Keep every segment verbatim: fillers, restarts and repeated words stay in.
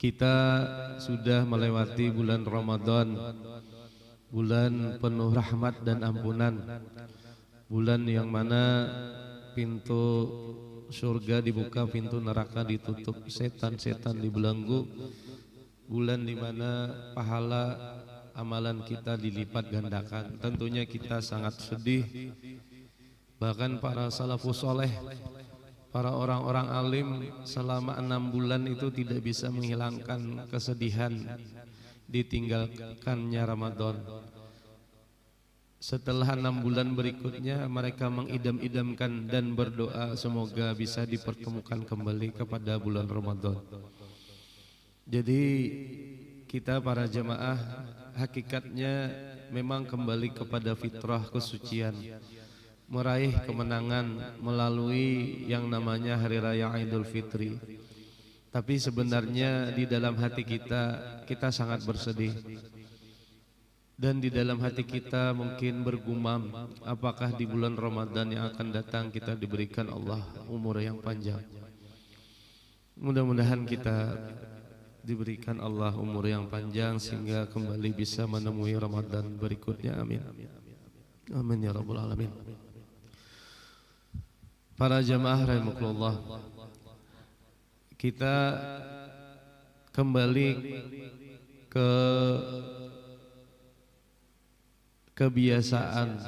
Kita sudah melewati bulan Ramadan, bulan penuh rahmat dan ampunan, bulan yang mana pintu surga dibuka, pintu neraka ditutup, setan-setan dibelenggu, bulan di mana pahala amalan kita dilipat gandakan. Tentunya kita sangat sedih. Bahkan para salafus soleh, para orang-orang alim selama enam bulan itu tidak bisa menghilangkan kesedihan ditinggalkannya Ramadan. Setelah enam bulan berikutnya, mereka mengidam-idamkan dan berdoa semoga bisa dipertemukan kembali kepada bulan Ramadan. Jadi kita para jemaah hakikatnya memang kembali kepada fitrah kesucian, meraih kemenangan melalui yang namanya Hari Raya Idul Fitri. Tapi sebenarnya di dalam hati kita, kita sangat bersedih. Dan di dalam hati kita mungkin bergumam, apakah di bulan Ramadan yang akan datang kita diberikan Allah umur yang panjang. Mudah-mudahan kita diberikan Allah umur yang panjang sehingga kembali bisa menemui Ramadan berikutnya. Amin. Amin ya rabbal alamin. Para jamaah rahimakumullah, kita kembali ke kebiasaan.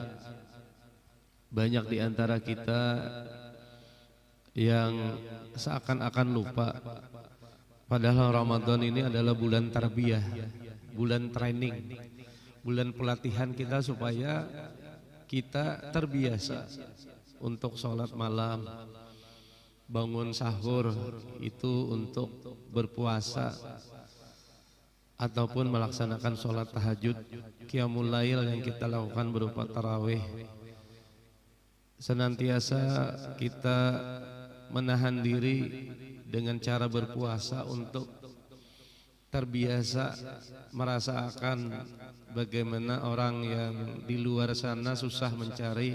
Banyak di antara kita yang seakan-akan lupa, padahal Ramadan ini adalah bulan tarbiyah, bulan training, bulan pelatihan kita supaya kita terbiasa untuk sholat malam, bangun sahur itu untuk berpuasa, ataupun melaksanakan sholat tahajud, qiyamul lail yang kita lakukan berupa tarawih. Senantiasa kita menahan diri dengan cara berpuasa untuk terbiasa merasakan bagaimana orang yang di luar sana susah mencari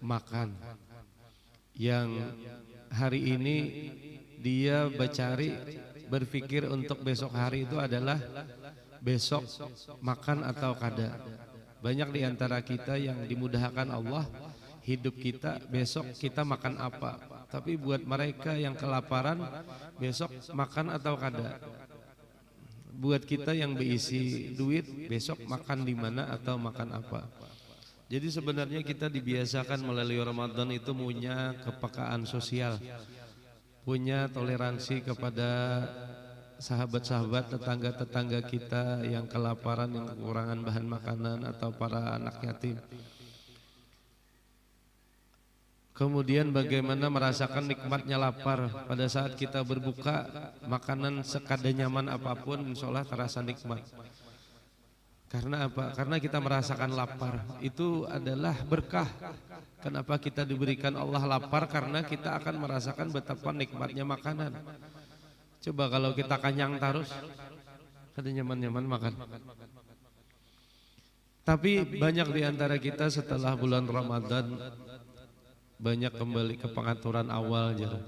makan, yang hari ini dia bercari, berpikir untuk besok hari itu adalah besok makan atau kada. Banyak di antara kita yang dimudahkan Allah, hidup kita besok kita makan apa. Tapi buat mereka yang kelaparan, besok makan atau kada. Buat kita yang berisi duit, besok makan di mana atau makan apa. Jadi sebenarnya kita dibiasakan melalui Ramadan itu punya kepekaan sosial, punya toleransi kepada sahabat-sahabat, tetangga-tetangga kita yang kelaparan, yang kekurangan bahan makanan, atau para anak yatim. Kemudian bagaimana merasakan nikmatnya lapar pada saat kita berbuka, makanan sekada nyaman apapun insya Allah terasa nikmat. Karena apa? Karena kita merasakan lapar. Itu adalah berkah. Kenapa kita diberikan Allah lapar? Karena kita akan merasakan betapa nikmatnya makanan. Coba kalau kita kanyang terus, kada nyaman-nyaman makan. Tapi banyak di antara kita setelah bulan Ramadan banyak kembali ke pengaturan awal, jar.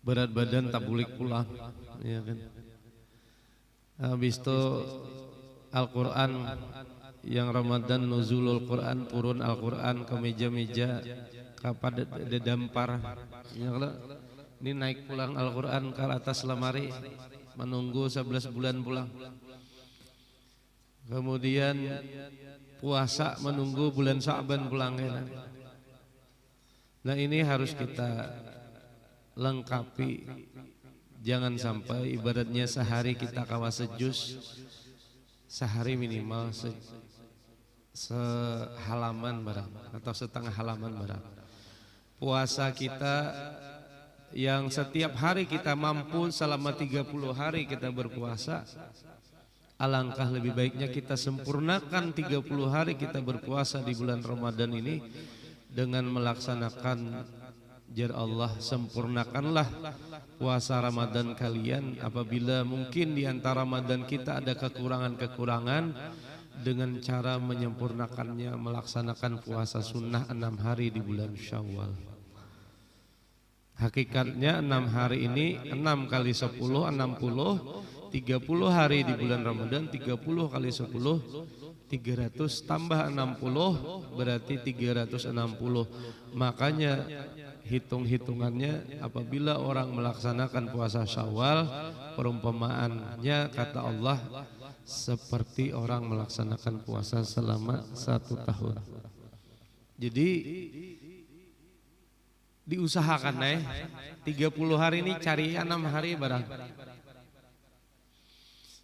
Berat badan tabulik pulang, ya kan. Habis itu Al-Quran, yang Ramadan nuzulul Quran, turun Al-Quran ke meja-meja, ke pada dadampar, ya kalau ini naik pulang Al-Quran ke atas lemari, menunggu sebelas bulan pulang. Kemudian puasa menunggu bulan Sa'ban pulang, ya. Nah, ini harus kita lengkapi. Jangan sampai ibaratnya sehari kita kawa sejus, sehari minimal se sehalaman barang atau setengah halaman barang. Puasa kita yang setiap hari kita mampu selama tiga puluh hari kita berpuasa, alangkah lebih baiknya kita sempurnakan tiga puluh hari kita berpuasa di bulan Ramadan ini dengan melaksanakan, jar Allah, sempurnakanlah puasa Ramadan kalian. Apabila mungkin di antara Ramadan kita ada kekurangan-kekurangan, dengan cara menyempurnakannya, melaksanakan puasa sunnah enam hari di bulan Syawal. Hakikatnya enam hari ini, enam kali sepuluh, enam puluh, tiga puluh hari di bulan Ramadan, tiga puluh kali sepuluh, tiga ratus tambah enam puluh, berarti tiga ratus enam puluh. Makanya hitung-hitungannya, apabila orang melaksanakan puasa Syawal, perumpamaannya kata Allah seperti orang melaksanakan puasa selama satu tahun. Jadi diusahakan, eh, tiga puluh hari ini cari enam hari barang.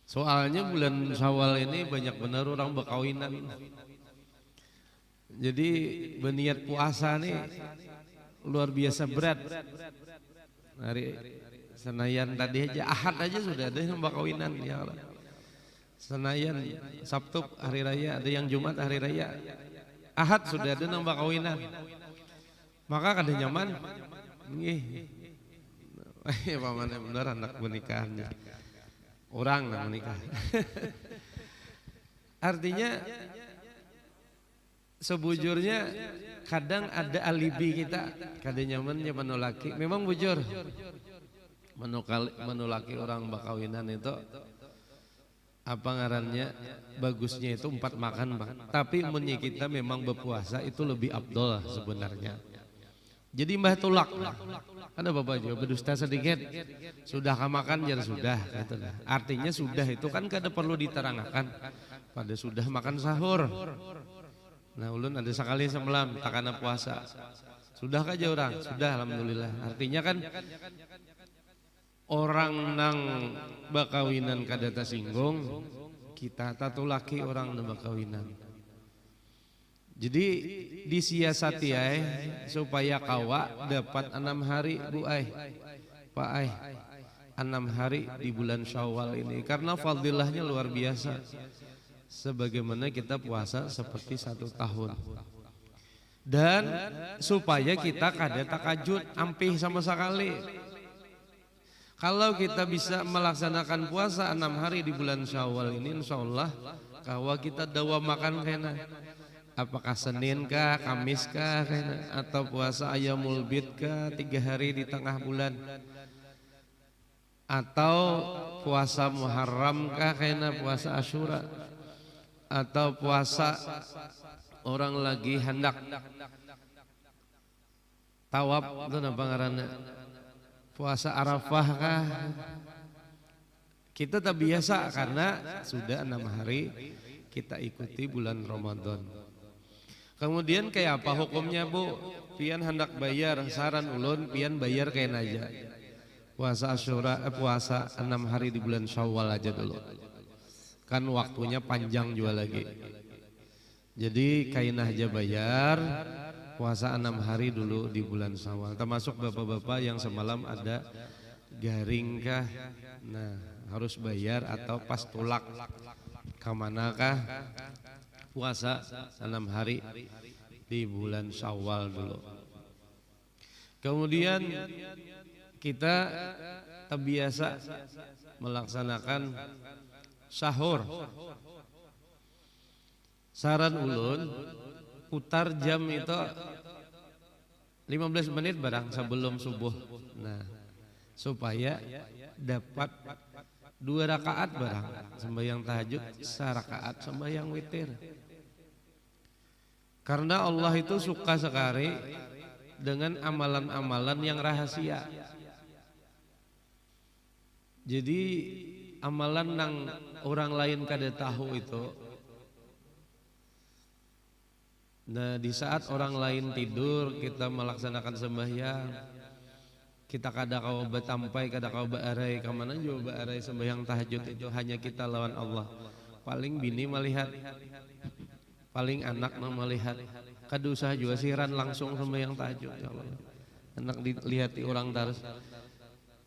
Soalnya bulan Syawal ini banyak benar orang bakawinan. Jadi berniat puasa nih luar biasa berat. Hari Senayan tadi aja, Ahad aja sudah ada yang bakawinan, ya Allah. Senayan, Sabtu hari raya, ada yang Jumat hari raya. Ahad sudah ada nang bakawinan. Maka kada nyaman. Nggih. Paman benar anak menikahannya. Orang nang menikah. Artinya sebujurnya kadang ada alibi kita, kada nyamannya manulaki. Memang bujur. Manukali, manulaki orang bakawinan itu apa ngarannya, bagusnya itu empat makan, Bang. Tapi munnya kita memang berpuasa itu lebih afdol sebenarnya. Jadi mbah tulak. Ada bapak juga berdusta sedikit. Sudah kah makan, jar sudah, gitu lah. Artinya sudah itu kan kada perlu diterangakan. Pada sudah makan sahur. Nah, ulun ada sekali semalam takana puasa. Sudah kah, jar orang? Sudah, alhamdulillah. Artinya kan orang nang bakawinan kada tasinggung, kita tatulaki orang nang bakawinan. Jadi disiasati ai supaya kawa dapat enam hari, Bu ai, Pak ai, enam hari di bulan Syawal ini, karena fadilahnya luar biasa. Sebagaimana kita puasa seperti satu tahun. Dan supaya kita kada takajut ampih sama sekali. Kalau kita bisa melaksanakan puasa enam hari di bulan Syawal ini, insya Allah kawa kita dawa makan kena. Apakah Senin kah, Kamis kah, kena, atau puasa ayamul bid kah, tiga hari di tengah bulan, atau puasa Muharram kah, kena, puasa Asyura, atau puasa orang lagi hendak tawaf tu napa ngarannya? Puasa Arafah kah? Kita terbiasa karena sudah enam hari kita ikuti bulan Ramadan. Kemudian kayak apa hukumnya, Bu? Pian hendak bayar, saran ulun pian bayar kain aja. Puasa Asyura, eh, puasa enam hari di bulan Syawal aja dulu. Kan waktunya panjang juga lagi. Jadi kain aja bayar, puasa enam hari dulu di bulan Syawal. Termasuk bapak-bapak yang semalam ada garing kah? Nah, harus bayar atau pas tulak ke manakah? Puasa enam hari di bulan Syawal dulu. Kemudian kita terbiasa melaksanakan sahur. Saran ulun, putar jam itu lima belas menit barang sebelum subuh. Nah, supaya dapat dua rakaat barang sembahyang tahajud, sarakaat sembahyang witir. Karena Allah itu suka sekali dengan amalan-amalan yang rahasia. Jadi amalan nang orang lain kada tahu itu. Nah, di saat orang lain tidur, kita melaksanakan sembahyang. Kita kada kawa batampai, kada kawa baarai, kemana juga baarai sembahyang tahajud itu hanya kita lawan Allah. Paling bini melihat, paling anak nang melihat. Kada usah juga siran langsung sembahyang tahajud, ya Allah. Anak dilihati orang terus.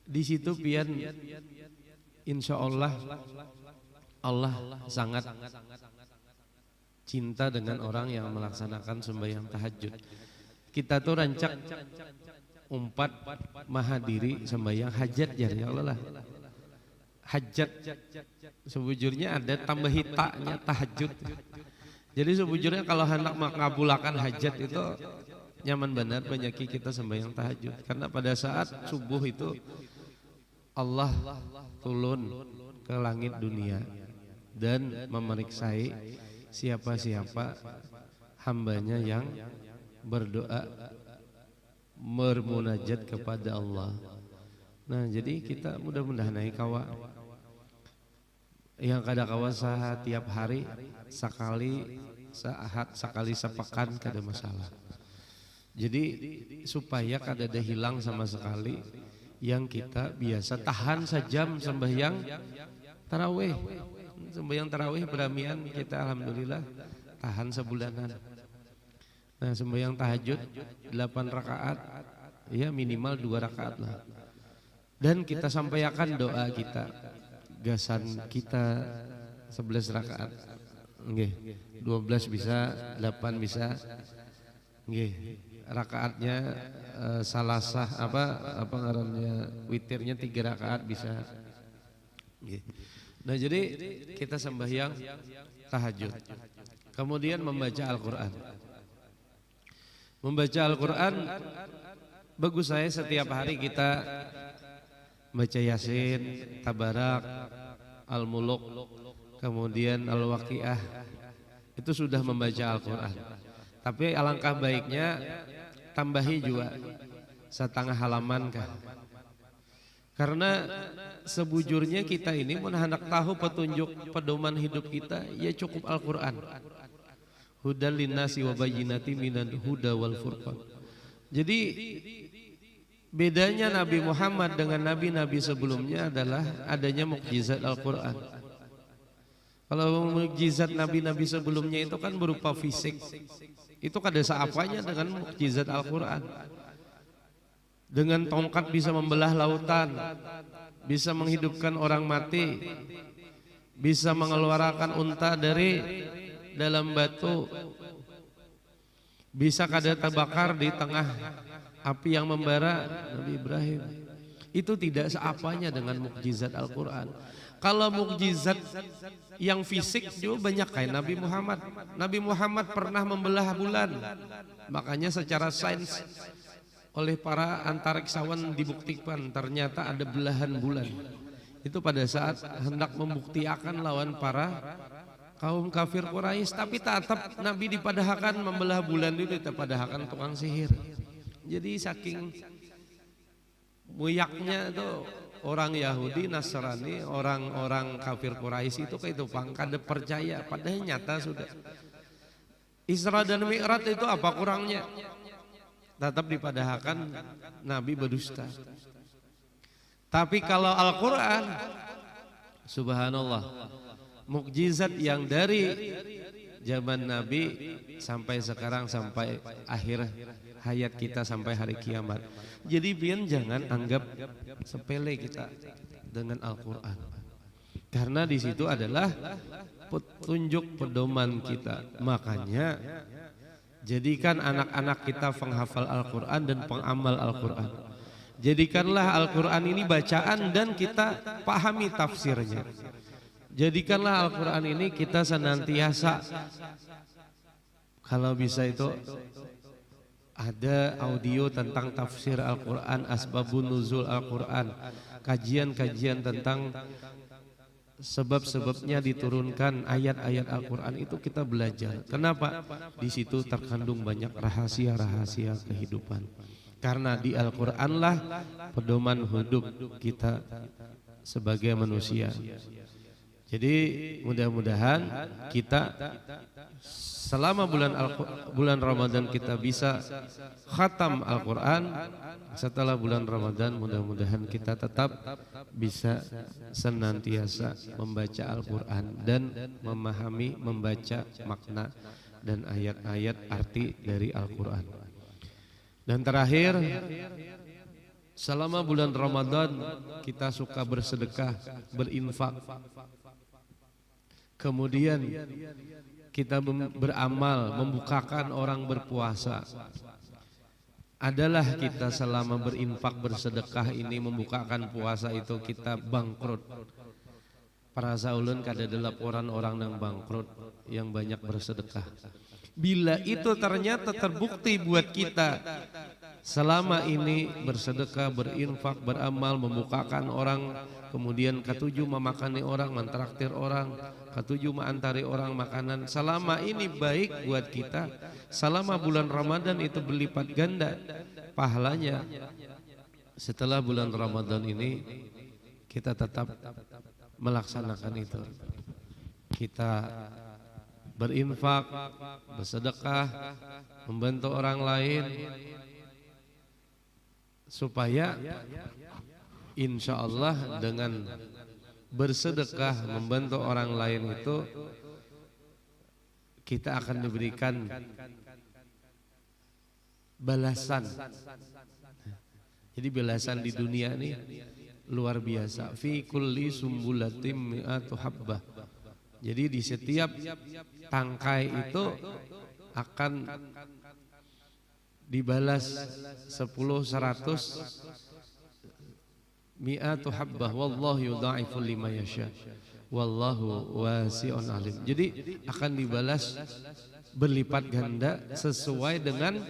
Di situ pian, insya Allah, Allah sangat cinta dengan orang yang melaksanakan sembahyang tahajud. Kita tuh rancak umpat mahadiri sembahyang hajat, jar, ya Allah lah. Hajat sebujurnya ada tambah hitanya tahajud. Jadi sebujurnya kalau hendak mengabulakan hajat itu nyaman banar banyaki kita sembahyang tahajud. Karena pada saat subuh itu Allah tulun ke langit dunia dan memeriksai siapa-siapa hambanya yang berdoa, bermunajat kepada Allah. Nah, jadi kita mudah-mudahan ai kawa. Yang kada kawa setiap hari, sekali sehat, sekali sepekan kada masalah. Jadi supaya kada ada hilang sama sekali yang kita biasa tahan sajam sembahyang tarawih. Sembahyang tarawih beramian kita alhamdulillah tahan sebulanan. Nah, sembahyang tahajud delapan rakaat, ya minimal dua rakaat lah. Dan kita sampaikan doa kita, gasan kita sebelas rakaat. Nggih, dua belas bisa, delapan bisa. Nggih, rakaatnya eh, salasah apa apa ngarannya witirnya tiga rakaat bisa. Nggih. Nah, jadi kita sembahyang tahajud. Kemudian membaca Al-Qur'an. Membaca Al-Qur'an bagus saya setiap hari kita baca Yasin, Tabarak, Al-Muluk, kemudian Al-Waqiah. Itu sudah membaca Al-Qur'an. Tapi alangkah baiknya tambahi juga setengah halaman kah. Karena sebujurnya kita ini mun handak tahu petunjuk pedoman hidup kita ya cukup Al-Qur'an. Hudal linnasi wa bayyinati minal huda wal furqan. Jadi bedanya Nabi Muhammad dengan nabi-nabi sebelumnya adalah adanya mukjizat Al-Qur'an. Kalau mukjizat nabi-nabi sebelumnya itu kan berupa fisik. Itu kada seapanya dengan mukjizat Al-Qur'an. Dengan tongkat bisa membelah lautan, bisa menghidupkan orang mati, bisa mengeluarkan unta dari dalam batu, bisa kada terbakar di tengah api yang membara, Nabi Ibrahim. Itu tidak seapanya dengan mukjizat Al-Quran. Kalau mukjizat yang fisik juga banyak kayak Nabi Muhammad. Nabi Muhammad pernah membelah bulan. Makanya secara sains oleh para antariksawan dibuktikan ternyata ada belahan bulan. Itu pada saat hendak membuktiakan lawan para kaum kafir Quraisy, tapi tetap Nabi dipadahakan membelah bulan itu dipadahakan tukang sihir. Jadi saking muyaknya itu orang Yahudi, Nasrani, orang-orang kafir Quraisy itu kayak itu pang kada percaya, padahal nyata sudah. Isra dan Mi'raj itu apa kurangnya? Tetap dipadahakan Nabi berdusta. Tapi kalau Al-Quran, subhanallah, mukjizat yang dari zaman Nabi sampai sekarang, sampai akhir hayat kita, sampai hari kiamat. Jadi pian jangan anggap sepele kita dengan Al-Quran. Karena di situ adalah petunjuk pedoman kita. Makanya jadikan anak-anak kita penghafal Al-Quran dan pengamal Al-Quran. Jadikanlah Al-Quran ini bacaan dan kita pahami tafsirnya. Jadikanlah Al-Quran ini kita senantiasa, kalau bisa itu ada audio tentang tafsir Al-Quran, asbabun nuzul Al-Quran, kajian-kajian tentang sebab-sebabnya diturunkan ayat-ayat Al-Quran itu kita belajar. Kenapa? Di situ terkandung banyak rahasia-rahasia kehidupan. Karena di Al-Quranlah pedoman hidup kita sebagai manusia. Jadi mudah-mudahan kita selama bulan Al bulan Ramadan kita bisa khatam Al-Quran. Setelah bulan Ramadan mudah-mudahan kita tetap bisa senantiasa membaca Al-Quran dan memahami, membaca makna dan ayat-ayat arti dari Al-Quran. Dan terakhir, selama bulan Ramadan kita suka bersedekah, berinfak. Kemudian kita beramal, membukakan orang berpuasa. Adalah kita selama berinfak, bersedekah ini, membukakan puasa itu kita bangkrut. Perasa ulun kada ada laporan orang yang bangkrut yang banyak bersedekah. Bila itu ternyata terbukti buat kita, selama ini bersedekah, berinfak, beramal, membukakan orang, kemudian katuju memakani orang, mentraktir orang, katuju meantari orang makanan, selama ini baik buat kita, selama bulan Ramadan itu berlipat ganda pahalanya, setelah bulan Ramadan ini kita tetap melaksanakan itu. Kita berinfak, bersedekah, membantu orang lain, supaya insya Allah dengan bersedekah, membantu orang lain itu kita akan diberikan balasan. Jadi balasan di dunia ini luar biasa. Fi kulli sumbulatim mi'atu habbah. Jadi di setiap tangkai itu akan dibalas sepuluh, seratus, mi'atu habbah, wallahu yudha'ifu liman yasha. Wallahu wasi'un alim. Jadi akan dibalas berlipat ganda sesuai dengan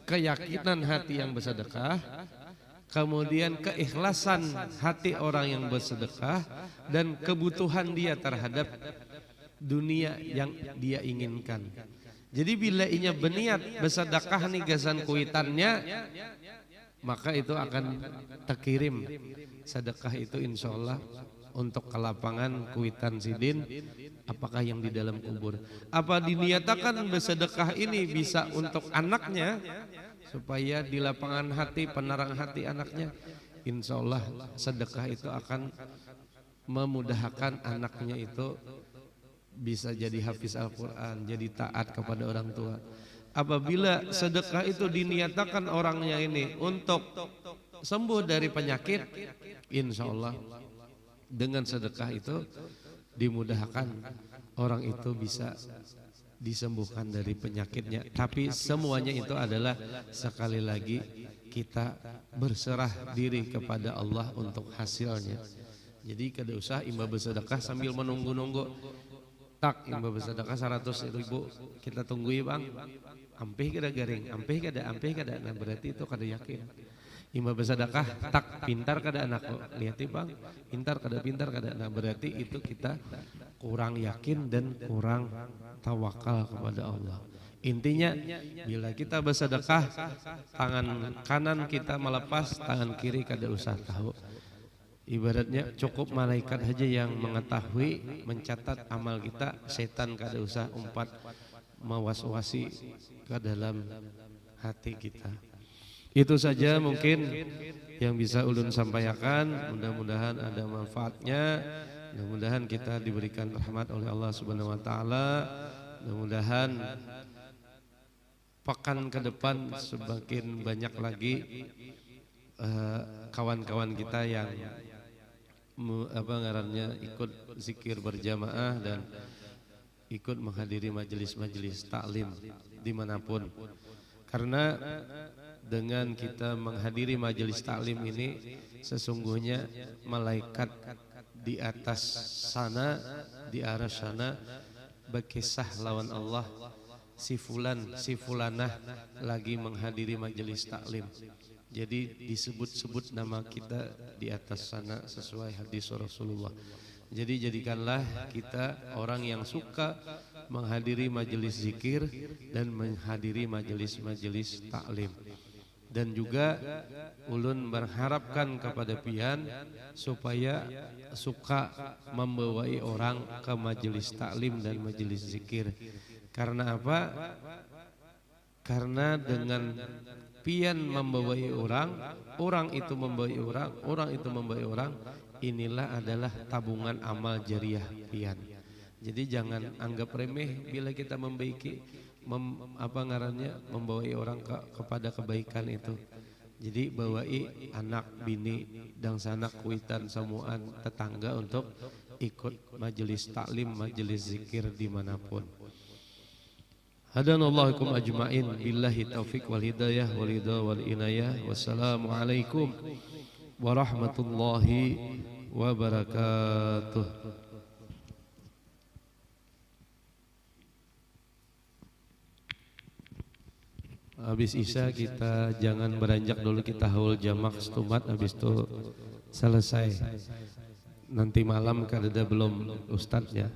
keyakinan hati yang bersedekah, kemudian keikhlasan hati orang yang bersedekah, dan kebutuhan dia terhadap dunia yang dia inginkan. Jadi bila inya berniat bersedekah nih gasan kuitannya, maka itu akan terkirim sedekah itu insya Allah untuk ke lapangan kuitan sidin, apakah yang di dalam kubur. Apa diniatakan bersedekah ini bisa untuk anaknya, supaya di lapangan hati, penarang hati anaknya, insya Allah sedekah itu akan memudahkan anaknya itu bisa jadi hafiz Al-Quran, jadi taat kepada orang tua. Apabila sedekah itu diniatakan orangnya ini untuk sembuh dari penyakit, insya Allah dengan sedekah itu dimudahkan orang itu bisa disembuhkan dari penyakitnya. Tapi semuanya itu adalah sekali lagi kita berserah diri kepada Allah untuk hasilnya. Jadi kada usah imbah bersedekah sambil menunggu-nunggu. Tak, imbah bersedekah seratus ribu, kita tunggui bang. Ampih kada garing, ampih kada, ampih kada. Nah berarti itu kada yakin. Imbah bersedekah, tak, pintar kada anakku. Lihati bang, pintar kada, pintar kada. Nah berarti itu kita kurang yakin dan kurang tawakal kepada Allah. Intinya, bila kita bersedekah, tangan kanan kita melepas, tangan kiri kada usah tahu. Ibaratnya cukup malaikat saja yang mengetahui, mencatat amal kita, setan kada usah umpat mewaswasi ke dalam hati kita. Itu saja mungkin yang bisa ulun sampaikan. Mudah-mudahan ada manfaatnya. Mudah-mudahan kita diberikan rahmat oleh Allah Subhanahu wa taala. Mudah-mudahan pekan ke depan semakin banyak lagi eh, kawan-kawan kita yang mu- apa ngarannya ikut zikir berjamaah dan ikut menghadiri majelis-majelis taklim dimanapun. Karena dengan kita menghadiri majelis taklim ini, sesungguhnya malaikat di atas sana, di arasy sana, berkisah lawan Allah, si fulan, si fulanah lagi menghadiri majelis taklim. Jadi disebut-sebut nama kita di atas sana sesuai hadis Rasulullah. Jadi jadikanlah kita orang yang suka menghadiri majelis zikir dan menghadiri majelis-majelis taklim. Dan juga ulun mengharapkan kepada pian supaya suka membawai orang ke majelis taklim dan majelis zikir. Karena apa? Karena dengan pian membawai orang, orang itu membawai orang, orang itu membawai orang, inilah adalah tabungan amal jariah pian. Jadi jangan anggap remeh bila kita membaiki mem, apa ngarannya membawai orang ke, kepada kebaikan itu. Jadi bawai anak, bini, dangsanak, kuitan, samuan, tetangga untuk ikut majelis taklim, majelis zikir dimanapun. Hadanallahu ajma'in, billahi taufiq wal hidayah wal ridha wal inayah. Wassalamualaikum warahmatullahi wabarakatuh. Habis isya kita jangan beranjak dulu, kita haul jamak setumat, habis itu selesai. Nanti malam kadada belum ustadznya.